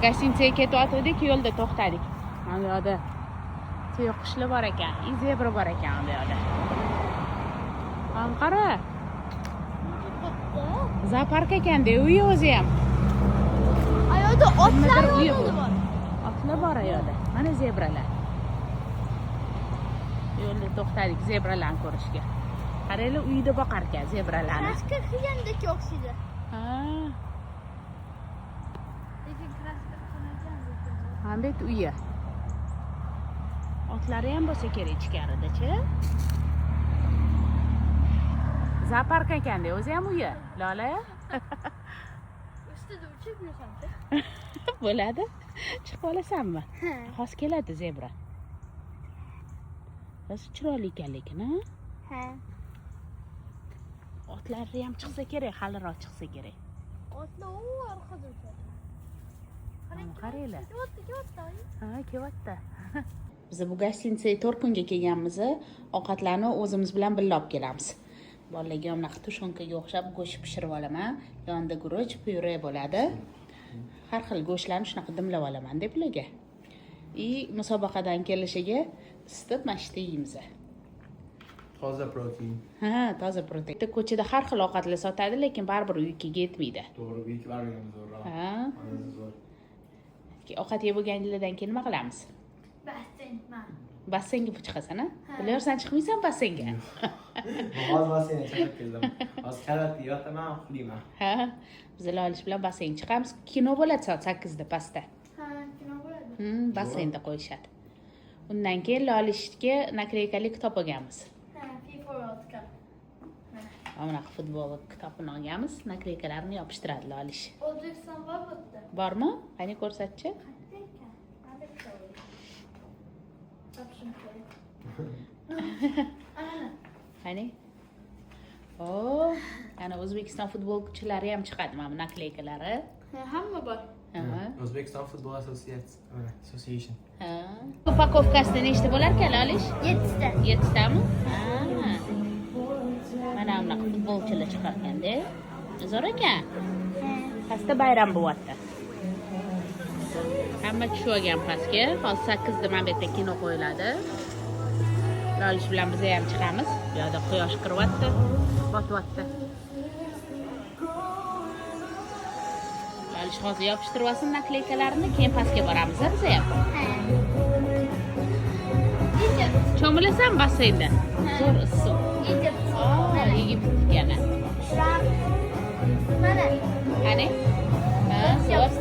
Gostinitsaga ketayotgandik, yo'lda to'xtadik. Mana bu yoqda tuyaqushlar bor ekan, zebra bor ekan bu yoqda. Mana qara. Zoopark ekanda uyi o'zi ham. Ayoqda otlar Nimadir uyi yonida bu. bor. Otlar bor yoqda. Mana zebralar. Yo'lda to'xtadik zebralarni ko'rishga. Qaranglar, uyda boqar ekan zebralarni. Kraska qilgandek o'xshaydi. Ha, Lekin kraska qilmagan lekin. mana bu yerda uyi. Otlari ham bo'lsa kerak ichkaridachi. Zoopark ekanda o'zi ham uyi. Lola. Ustida uchib yursamchi. Bo'ladi. Chiqib olasanmi? Ha. Hozir keladi zebra. Rosa chiroyli ekan lekin, ha? Ha. Otlari ham chiqsa kerak, haliroq chiqsa kerak. Otlar u orqada uchadi. Mana qaranglar. Kelyapti, kelyapti. Ha, kelyapti. Biz bu gostinitsaga 4 kunga kelganmiz. Ovqatlarni o'zimiz bilan birga olib kelamiz. Bolalarga ham bunaqa tushonkaga o'xshab go'sht pishirib olaman. Yonida guruch, pyure bo'ladi. Har xil go'shtlarni shunaqa dimlab olaman deb ularga. И musobaqadan kelishiga isitib mana shu yerda yeymiz. Toza protein. Ha, toza protein. Bitta ko'chada har xil ovqatlar sotadi, lekin baribir uynikiga yetmaydi. To'g'ri, uynikilar ham zo'rroq. Ha. Mazasi zo'r. Ovqat yeb bo'lganinglardan keyin nima qilamiz? Basseyn, man. Basseynga chiqasan, a? Bilaversan, chiqmaysan basseynga. Hozir basseynga chiqib keldim. Hozir karavotda yotaman, uxlayman. Ha, biz Lolish bilan basseynga chiqamiz. Kino bo'ladi soat 8da pastda. Ha, kino bo'ladi. Basseynda qo'yishadi. Undan keyin Lolishga nakleykali kitob olganmiz. Ha, FIFA World Cup. Mana bunaqa futbol kitobini olganmiz. Nakleykalarini yopishtiradi Lolish. O'zbekiston bor bu yerda. Bormi? Qani ko'rsatchi? Qayerda ekan? Mana kitob. Topishim kerak. Ana. Qani? O, ana O'zbekiston futbolchilari ham chiqadi mana bu nakleykalari. Ha, hamma bor. Ha. O'zbekiston Futbol Association. Ha. Упаковка sida nechta bo'lar ekan, Lolish? 7 ta. 7 tami? Ha. Mana bunaqa futbolchilar chiqar ekanda. Zo'r ekan. Pastda bayram bo'lyapti. Hamma tushib olgan pastga. Hozir 8 da mana bu yerda kino qo'yiladi. Lolish bilan biz ham chiqamiz. Bu yoqda quyosh kiryapti, botyapti. Lolish hozir yopishtirib olsin nakleykalarni, keyin pastga boramiz biz ham. Ha. Egypt. Cho'milasan basseynda. Zo'r issiq. Egypt. Aa, Egypt yana. Mana. Qani? Ha, zo'r.